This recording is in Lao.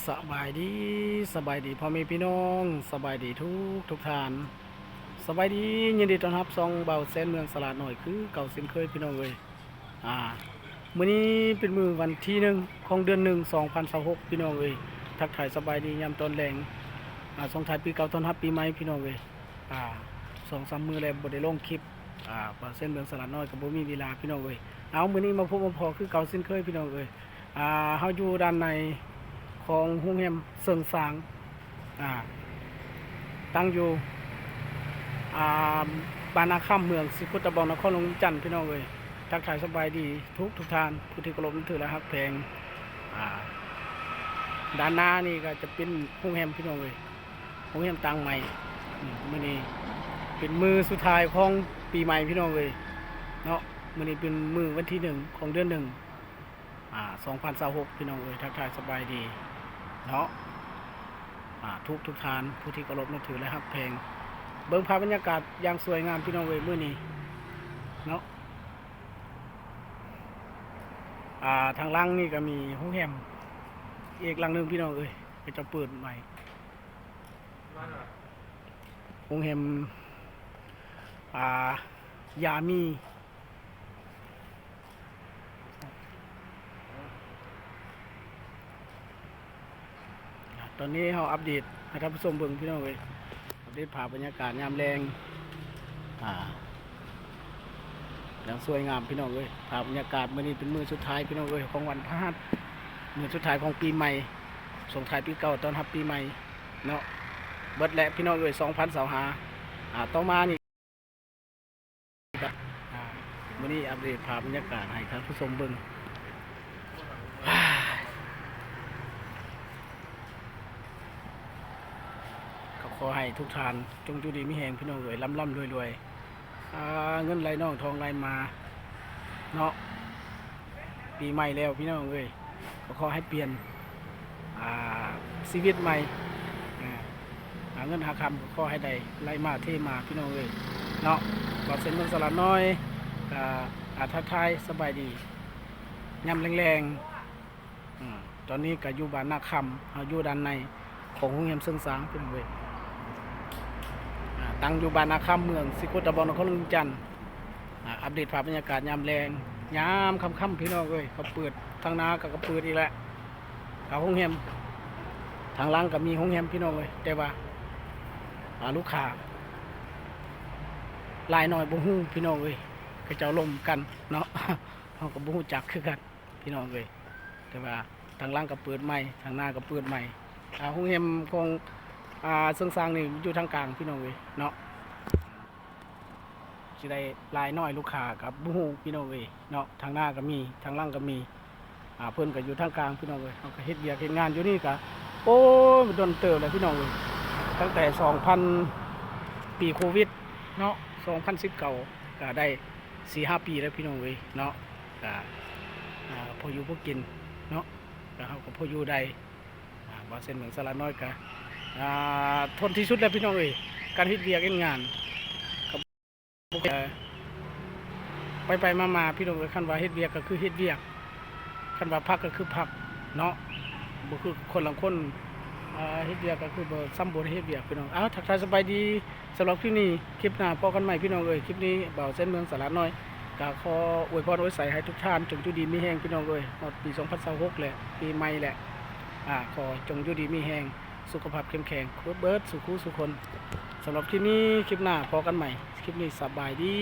ສະບາຍດີ ສະບາຍດີພໍ່ແມ່ພີ່ນ້ອງ ສະບາຍດີທຸກທຸກທ່ານ ສະບາຍດີ ຍິນດີຕ້ອນຮັບຊ່ອງບ່າວແສນເມືອງສະຫຼາດນ້ອຍຄືເກົ່າເຊັ່ນເຄີຍພີ່ນ້ອງເອີຍ. ອາ ມື້ນີ້ເປັນມື້ວັນທີໜຶ່ງຂອງເດືອນໜຶ່ງ ສອງພັນຊາວຫົກ ພີ່ນ້ອງເອີຍ. ທັກທາຍສະບາຍດີຍາມຕອນແລງ ອາ ສົ່ງທ້າຍປີເກົ່າຕ້ອນຮັບປີໃໝ່ພີ່ນ້ອງເອີຍ. ອາ ສອງສາມມື້ແລ້ວບໍ່ໄດ້ລົງຄລິບ ອາ ບ່າວແສນເມືອງສະຫຼາດນ້ອຍກໍບໍ່ມີເວລາພີ່ນ້ອງເອີຍ. ເອົາ ມື້ນີ້ມາພົບມາພໍ້ຄືເກົ່າເຊັ່ນເຄີຍພີ່ນ້ອງເອີຍ. ອາ ເຮົາຢູ່ດ້ານໃນຂອງໂຮງແຮມເຊີງຊາງ ອາ ຕັ້ງຢູ່ ອາ ບ້ານນາຄຳ ເມືອງສີໂຄດຕະບອງ ນະຄອນຫຼວງວຽງຈັນ ພີ່ນ້ອງເອີຍ. ທັກທາຍສະບາຍດີທຸກທຸກທ່ານ ຜູ້ທີ່ເຄົາລົບນັບຖື ແລະ ຮັກແພງ. ອາ ດ້ານໜ້ານີ້ກໍຈະເປັນໂຮງແຮມພີ່ນ້ອງເອີຍ ໂຮງແຮມຕັ້ງໃໝ່. ອາ ມື້ນີ້ເປັນມື້ສຸດທ້າຍຂອງປີໃໝ່ພີ່ນ້ອງເອີຍເນາະ. ມື້ນີ້ເປັນມື້ວັນທີໜຶ່ງຂອງເດືອນໜຶ່ງ ອາ ສອງພັນຊາວຫົກ ພີ່ນ້ອງເອີຍ. ທັກທາຍສະບາຍດີເນາະ ອາ ທຸກທຸກທ່ານ ຜູ້ທີ່ເຄົາລົບນັບຖື ແລະ ຮັກແພງ. ເບິ່ງພາບບັນຍາກາດຢ່າງສວຍງາມພີ່ນ້ອງເອີຍ ມື້ນີ້ເນາະ. ອາ ທາງຫຼັງນີ້ກໍມີໂຮງແຮມອີກຫຼັງໜຶ່ງພີ່ນ້ອງເອີຍ ເຂົາເຈົ້າເປີດໃໝ່ ໂຮງແຮມ ອາ ຢາມີ. ອາ ຕອນນີ້ເຮົາອັບເດດໃຫ້ທ່ານຜູ້ຊົມເບິ່ງພີ່ນ້ອງເອີຍ ອັບເດດພາບບັນຍາກາດຍາມແລງ ອາ ຢ່າງສວຍງາມພີ່ນ້ອງເອີຍ. ພາບບັນຍາກາດມື້ນີ້ເປັນມື້ສຸດທ້າຍພີ່ນ້ອງເອີຍ ຂອງວັນພະຫັດ ມື້ສຸດທ້າຍຂອງປີໃໝ່ ສົ່ງທ້າຍປີເກົ່າຕ້ອນຮັບປີໃໝ່ເນາະ. ເບິດແລ້ວພີ່ນ້ອງເອີຍ ສອງພັນຊາວຫ້າ ອາ ຕໍ່ມານີ້ ອາ ມື້ນີ້ອັບເດດພາບບັນຍາກາດໃຫ້ທ່ານຜູ້ຊົມເບິ່ງ. ກໍຂໍໃຫ້ທຸກທ່ານຈົ່ງຢູ່ດີມີແຮງພີ່ນ້ອງເອີຍ ລ່ຳໆລວຍໆ ອາ ເງິນໄຫຼນອງທອງໄຫຼມາເນາະ. ປີໃໝ່ແລ້ວພີ່ນ້ອງເອີຍ ກໍຂໍໃຫ້ປ່ຽນ ອາ ຊີວິດໃໝ່ ອາ ຫາເງິນຫາຄຳກໍຂໍໃຫ້ໄດ້ໄຫຼມາເທມາພີ່ນ້ອງເອີຍເນາະ. ບ່າວເຊັ່ນເມືອງສະຫຼາດນ້ອຍ ກໍ ອາ ທັກທາຍສະບາຍດີຍາມແລງໆ. ອາ ຕອນນີ້ກໍຢູ່ບ້ານນາຄຳ ເຮົາຢູ່ດ້ານໃນຂອງໂຮງແຮມເຊີງຊາງພີ່ນ້ອງເອີຍ ອາ ຕັ້ງຢູ່ບ້ານນາຄຳ ເມືອງສີໂຄດຕະບອງ ນະຄອນຫຼວງວຽງຈັນ. ອາ ອັບເດດພາບບັນຍາກາດຍາມແລງ ຍາມຄ່ຳໆ ພີ່ນ້ອງເອີຍ ເຂົາເປີດ ທາງໜ້າກໍ ກໍເປີດອີກແລ້ວ ກໍໂຮງແຮມ ທາງຫຼັງກໍມີໂຮງແຮມພີ່ນ້ອງເອີຍ. ແຕ່ວ່າ ອາ ລູກຄ້າຫຼາຍໜ້ອຍບໍ່ຮູ້ພີ່ນ້ອງເອີຍ ເຂົາເຈົ້າລົມກັນເນາະ ເຮົາກໍບໍ່ຮູ້ຈັກຄືກັນ ພີ່ນ້ອງເອີຍ. ແຕ່ວ່າທາງຫຼັງກໍເປີດໃໝ່ ທາງໜ້າກໍເປີດໃໝ່. ອາ ໂຮງແຮມຂອງ ອາ ເຊີງຊາງນີ້ຢູ່ທາງກາງພີ່ນ້ອງເອີຍເນາະ. ຊິໄດ້ຫຼາຍໜ້ອຍລູກຄ້າກໍບໍ່ຮູ້ພີ່ນ້ອງເອີຍເນາະ. ທາງໜ້າກໍມີ ທາງຫຼັງກໍມີ ອາ ເພິ່ນກໍຢູ່ທາງກາງພີ່ນ້ອງເອີຍ. ເຮົາກໍເຮັດວຽກເຮັດງານຢູ່ນີ້ກໍ ໂອ້ຍ ດົນເຕີບແລ້ວພີ່ນ້ອງເອີຍ ຕັ້ງແຕ່ສອງພັນ ປີໂຄວິດເນາະ ສອງພັນສິບເກົ້າ ກໍໄດ້ສີ່ຫ້າປີແລ້ວພີ່ນ້ອງເອີຍເນາະ. ກະ ອາ ພໍຢູ່ພໍກິນເນາະ ກະເຮົາກໍພໍຢູ່ໄດ້. ອາ ບ່າວເຊັ່ນເມືອງສະຫຼາດນ້ອຍກະ ອາ ທົນທີ່ສຸດແລ້ວພີ່ນ້ອງເອີຍ ການເຮັດວຽກເຮັດງານ ກະ ໄປໆມາໆ ພີ່ນ້ອງເອີຍ. ຄັນວ່າເຮັດວຽກກໍຄືເຮັດວຽກ ຄັນວ່າພັກກໍຄືພັກເນາະ ບໍ່ຄືຄົນລາງຄົນ ເຮັດວຽກກໍຄືບໍ່ ສ່ຳບໍ່ໄດ້ເຮັດວຽກພີ່ນ້ອງ. ເອົາ ທັກທາຍສະບາຍດີ. ສຳລັບຄລິບນີ້ ຄລິບໜ້າພໍ້ກັນໃໝ່ພີ່ນ້ອງເອີຍ. ຄລິບນີ້ບ່າວເຊັ່ນເມືອງສະຫຼາດນ້ອຍ ກໍຂໍອວຍພອນອວຍໄສໃຫ້ທຸກທ່ານຈົ່ງຢູ່ດີມີແຮງພີ່ນ້ອງເອີຍ. ຮອດປີສອງພັນຊາວຫົກແລ້ວ ປີໃໝ່ແລ້ວ ອາ ຂໍຈົ່ງຢູ່ດີມີແຮງ ສຸຂະພາບເຂັ້ມແຂງເບິດສູ່ຄູ່ສູ່ຄົນ. ສຳລັບຄລິບນີ້ ຄລິບໜ້າພໍ້ກັນໃໝ່. ຄລິບນີ້ສະບາຍດີ.